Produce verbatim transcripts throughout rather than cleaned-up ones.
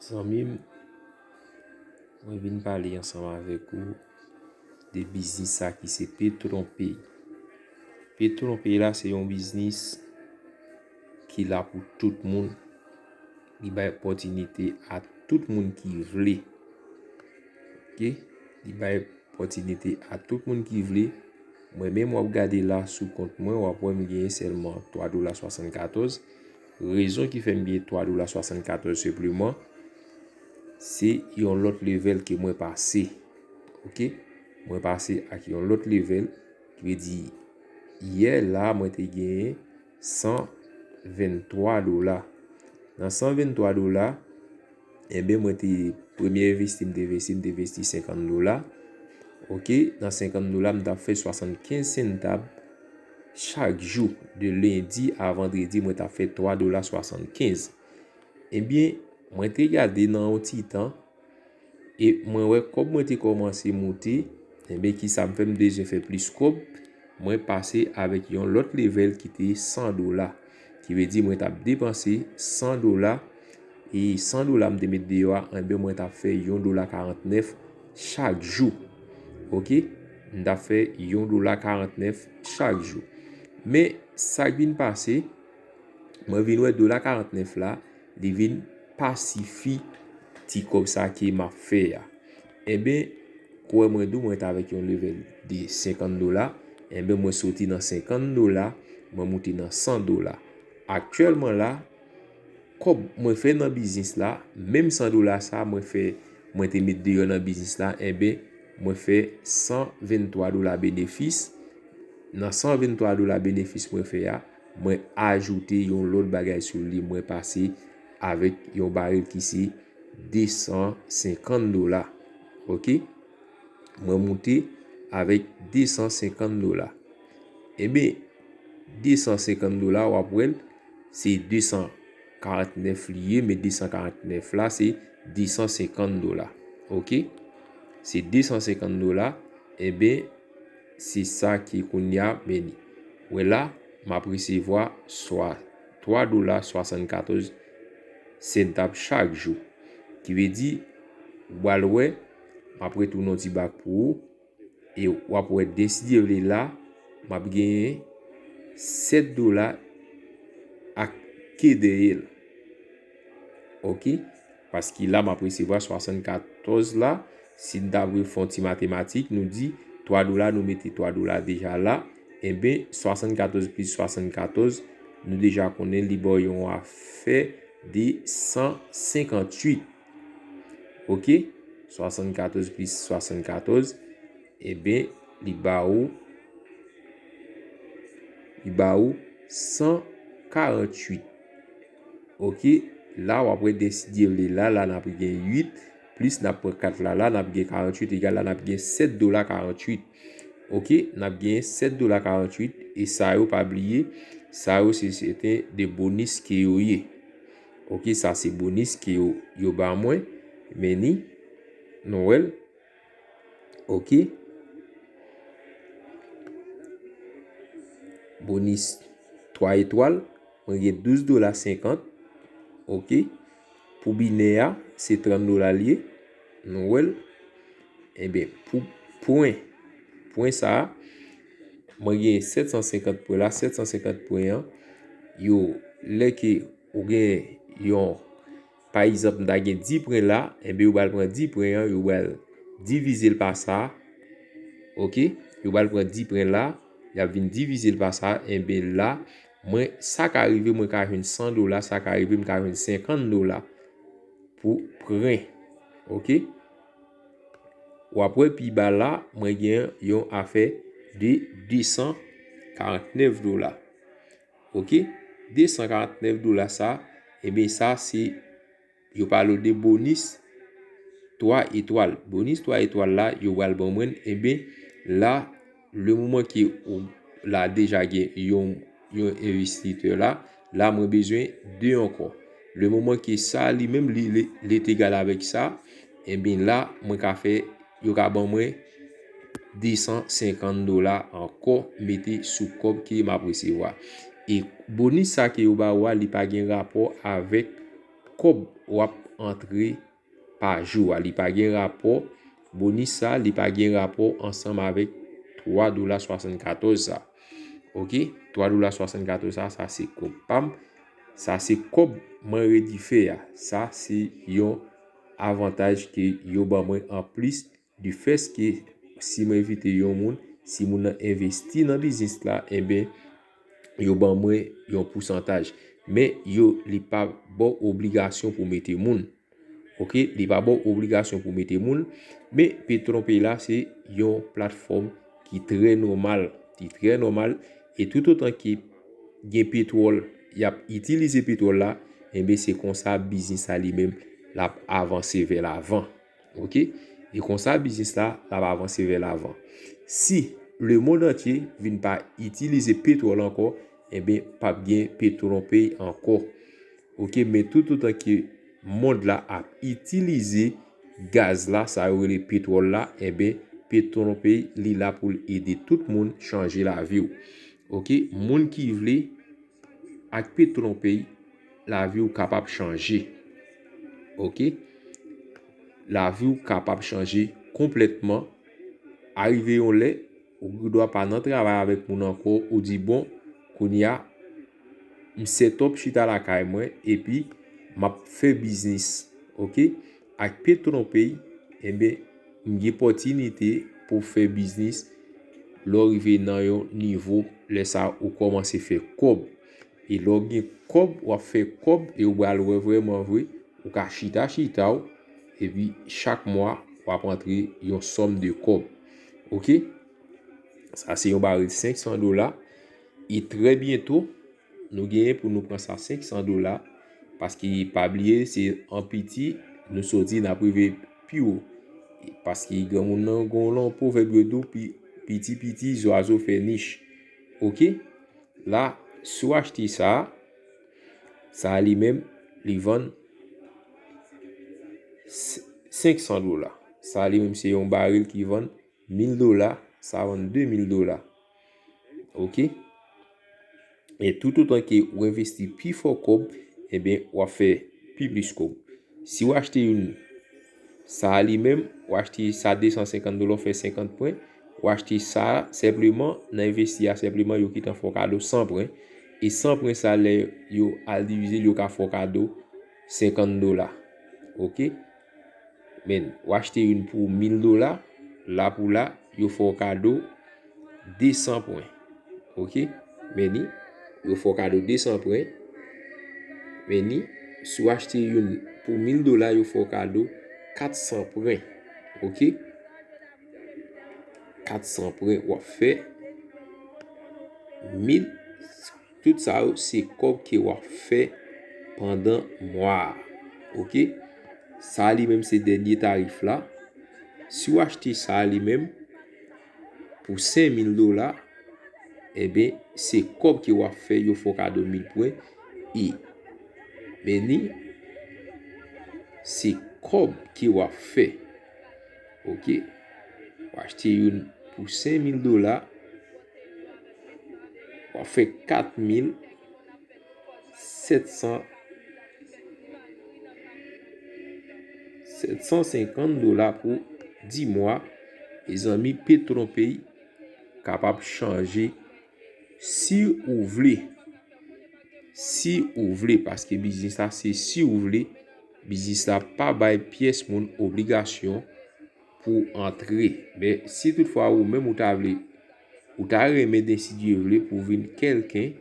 Zanmi m, mwen vin pale ansanm avèk ou de biznis sa ki se Petronpay. Petronpay la se yon biznis ki la pou tout moun. Li bay opòtinite a tout moun ki vle. Oke? Li bay opòtinite a tout moun ki vle. Mwen menm w ap gade la sou kont mwen, w ap wè m genyen sèlman twa dola swasannkatòz. Rezon ki fè m genyen twa dola swasannkatòz senpleman, se yon lòt level ke mwen pase. Oke? Mwen pase ak yon lòt level, ki vle di yè la mwen te genyen san venntwa dola. Nan san venntwa dola, enben mwen te premye envesti m te envesti, m te envesti senkant dola. Oke, nan senkant dola, m t ap fè swasannkenz sentab chak jou. De lendi a vandredi, mwen t ap fè twa dola swasannkenz. Ebyen, mwen te gade nan yon ti tan, e mwen wè kòb mwen te kòmanse moute, enben, ki sa m fè, m bezwen fè plis kòb, mwen pase avèk yon lòt level ki te san dola. Ki vle di mwen t ap depanse san dola, e san dola m te met deyò a, enben, mwen t ap fè yon dola karantnèf chak jou. Oke? M t ap fè yon dola karantnèf chak jou. Men, sa k vin pase, mwen vin wè dola karantnèf la, li vin pa sifi ti kòb sa ke m ap fè a. Enben, kwè mwen di w, mwen t avèk yon level de senkant dola, enben, mwen soti nan senkant dola, mwen moute nan san dola. Aktyèlman la, kòb mwen fè nan biznis la, menm san dola sa mwen fè, mwen te met deyò nan biznis la, enben, mwen fè san venntwa dola benefis. Nan san venntwa dola benefis mwen fè a, mwen ajoute yon lòt bagay sou li, mwen pase avèk yon barèl ki se de san senkant dola. Oke? Mwen moute avèk de san senkant dola. Enben, de san senkant dola, w ap wè l, se de san karantnèf li ye, men de san karantnèf la, se de san senkant dola. Oke? Se de san senkant dola, enben, se sa ki kounye a, men li. Wè la, m ap resevwa swa twa dola swasannkatòz sentab chak jou. Ki vle di, w al wè, m ap retounen yon ti bak pou ou, e w ap wè, Desi Dye vle la, m ap genyen sèt dola ak ke dèyè l. Oke? Paske la, m ap resevwa swasannkatòz la. Si n ta vle fè yon ti matematik, nou di twa dola, nou mete twa dola deja la. Enben, swasannkatòz plis swasannkatòz, nou deja konnen li ba w yon afè de san senkantuit. Oke? Swasannkatòz plis swasannkatòz, enben, li ba ou, li ba ou san karantuit. Oke, la w ap wè Desi Dye vle la, la n ap gen uit, plis n ap pran kat la, la n ap gen karantuit, egal la n ap gen sèt dola karantuit. Oke, n ap gen sèt dola karantuit, e sa yo pa bliye, sa yo se sèten de bonis ke yo ye. Oke, sa se bonis ke yo, yo ba mwen, men ni, nou wè l. Oke. Bonis twa etwal, mwen gen douz dola senkant. Oke. Pou binè a, se trant dola l ye. Nou wè l. Enben, pou pwen, pwen sa a, mwen gen sèt san senkant pwen la. Sèt san senkant pwen an, yo, lè ke ou gen yon, pa egzanp, m ta gen dis pwen la, enben, yo pral pran dis pwen an, yo pral divize l pa sa. Oke? Yo pral pran dis pwen la, y ap vin divize l pa sa, enben, la, mwen, sa ka rive, mwen ka jwenn san dola, sa ka rive, m ka jwenn senkant dola pou pwen. Oke? W ap wè pi ba la, mwen gen yon afè de de san karantnèf dola. Oke? De san karantnèf dola sa, enben, sa se, yo pale w de bonis twa etwal. Bonis twa etwal la, yo pral ban mwen, enben, la, le moman ke ou la deja gen yon, yon envestitè la, la, mwen bezwen de ankò. Le moman ke sa, li menm, li, li, li te egal avèk sa, enben, la, mwen ka fè, yo ka ban mwen de san senkant dola ankò mete sou kòb ke m ap resevwa. E bonis sa ke yo ba ou a, li pa gen rapò avèk kòb w ap antre pa jou a. Li pa gen rapò, bonis sa, li pa gen rapò ansanm avèk twa dola swasannkatòz sa. Oke, twa dola swasannkatòz sa, sa se kòb pa m. Sa se kòb mwen redi fè a. Sa se yon avantaj ke yo ban mwen anplis du fait que si mwen envite yon moun, si moun nan envesti nan biznis la, enben, yo ban mwen yon pousantaj. Men yo, li pa ba w obligasyon pou mete moun. Oke, li pa ba w obligasyon pou mete moun, men Petron Pay la se yon platfòm ki trè nòmal, ki trè nòmal, e toutotan ke gen petwòl, y ap itilize petwòl la, enben se konsa biznis la li menm l ap avanse vè lavan. Oke? E konsa biznis la, l ap avanse vè lavan. Si lemonn antye vin pa itilize petwòl ankò, enben p ap gen Petron Pay ankò. Oke, men toutotan ke mond la ap itilize gaz la, sa yo rele petwòl la, enben Petron Pay li la pou l ede tout moun chanje lavi w. Oke, moun ki vle ak Petron Pay, lavi w kapab chanje. Oke? Lavi w kapab chanje konplètman. Arive yon lè, ou gendwa pa nan travay avèk moun ankò, ou di, "Bon, kounye a, m set up chita lakay mwen, epi m ap fè biznis." Oke? Ak Petron Pay, enben, m gen pòtinite pou fè biznis lè w rive nan yon nivo, lè sa a ou kòmanse fè kòb. E lè w gen kòb, w ap fè kòb e w pral wè vrèman vre, ou ka chita chita w, epi chak mwa, w ap antre yon sòm de kòb. Oke? Sa se yon baril senk san dola. E trè byento, nou genyen pou nou pran sa senk san dola, paske pa bliye, se an piti, nou soti, n ap rive pi wo. Paske granmoun nan, gen yon pwovèb yo di w, pi, piti piti, zwazo fè nich. Oke? La, si w achte sa, sa li menm, li vann s-, senk san dola. Sa li menm, se yon baril ki vann mil dola, sa vann de mil dola. Oke? E toutotan ke ou envesti pi fò kòb, enben, w ap fè pi plis kòb. Si w achte youn, sa a li menm, w achte sa de san senkant dola, w fè senkant pwen. W achte sa a senpleman, nan envesti a senpleman, yo gentan fè w kado san pwen. E san pwen sa, lè yo al divize l, yo ka fè w kado senkant dola. Oke? Men, w achte youn pou mil dola, la pou la, yo fè w kado de san pwen. Oke? Men ni, yo fè w kado de san pwen. Men ni, si w achte youn pou mil dola, yo fè w kado kat san pwen. Oke? Kat san pwen, w ap fè mil. Tout sa yo, se kòb ke w ap fè pandan mwa a. Oke? Sa a li menm se dènye tarif la. Si w achte sa a li menm pou senk mil dola, enben, se kòb ke w ap fè, yo fè w kado mil pwen. E, men ni, se kòb ke w ap fè. Oke? W achte youn pou senk mil dola, w ap fè kat mil sèt san, sèt san senkant dola pou dis mwa. Mezanmi, Petron Pay kapab chanje si ou vle. Si ou vle, paske biznis la se si ou vle. Biznis la pa bay pyès moun obligasyon pou antre. Men si toutfwa ou menm ou ta vle, ou ta renmen, si Dye vle, pou vin kèlken,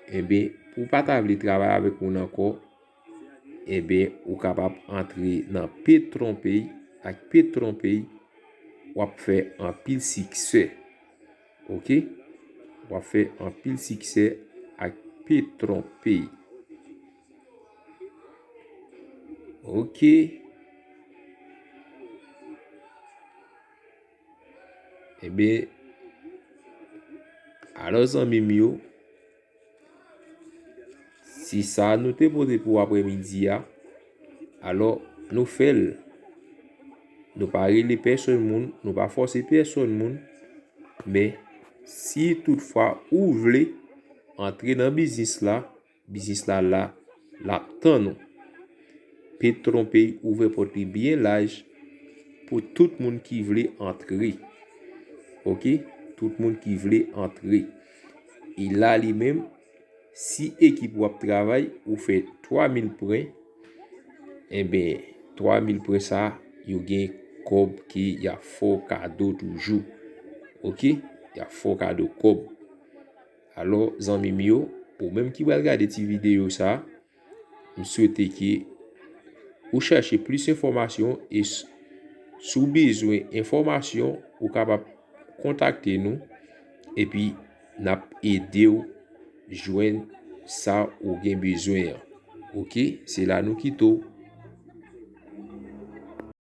enben, ou pa ta vle travay avèk moun ankò, enben, ou kapab antre nan Petron Pay. Ak Petron Pay, w ap fè anpil siksè. Oke? W ap fè anpil siksè ak Petron Pay. Oke. Enben, alò zanmi m yo, se sa nou te pote pou aprèmidi a. Alò, nou fè l. Nou pa rele pèsonn moun, nou pa fòse pèsonn moun. Men, si toutfwa ou vle antre nan biznis la, biznis la la, l ap tann ou. Petronpay ouvè pòt li byen laj pou tout moun ki vle antre. Oke? Tout moun ki vle antre. E la li menm, si ekip w ap travay, ou fè twa mil pwen, enben, twa mil pwen sa, yo gen kòb ke y ap fè w kado toujou. Oke? Y ap fè w kado kòb. Alò, zanmi m yo, ou menm ki pral gade ti videyo sa, m swete ke ou chèche plis enfòmasyon e s-, si w bezwen enfòmasyon, ou kapab kontakte nou epi n ap ede w jwenn sa ou gen bezwen an. Oke, se la nou kite w.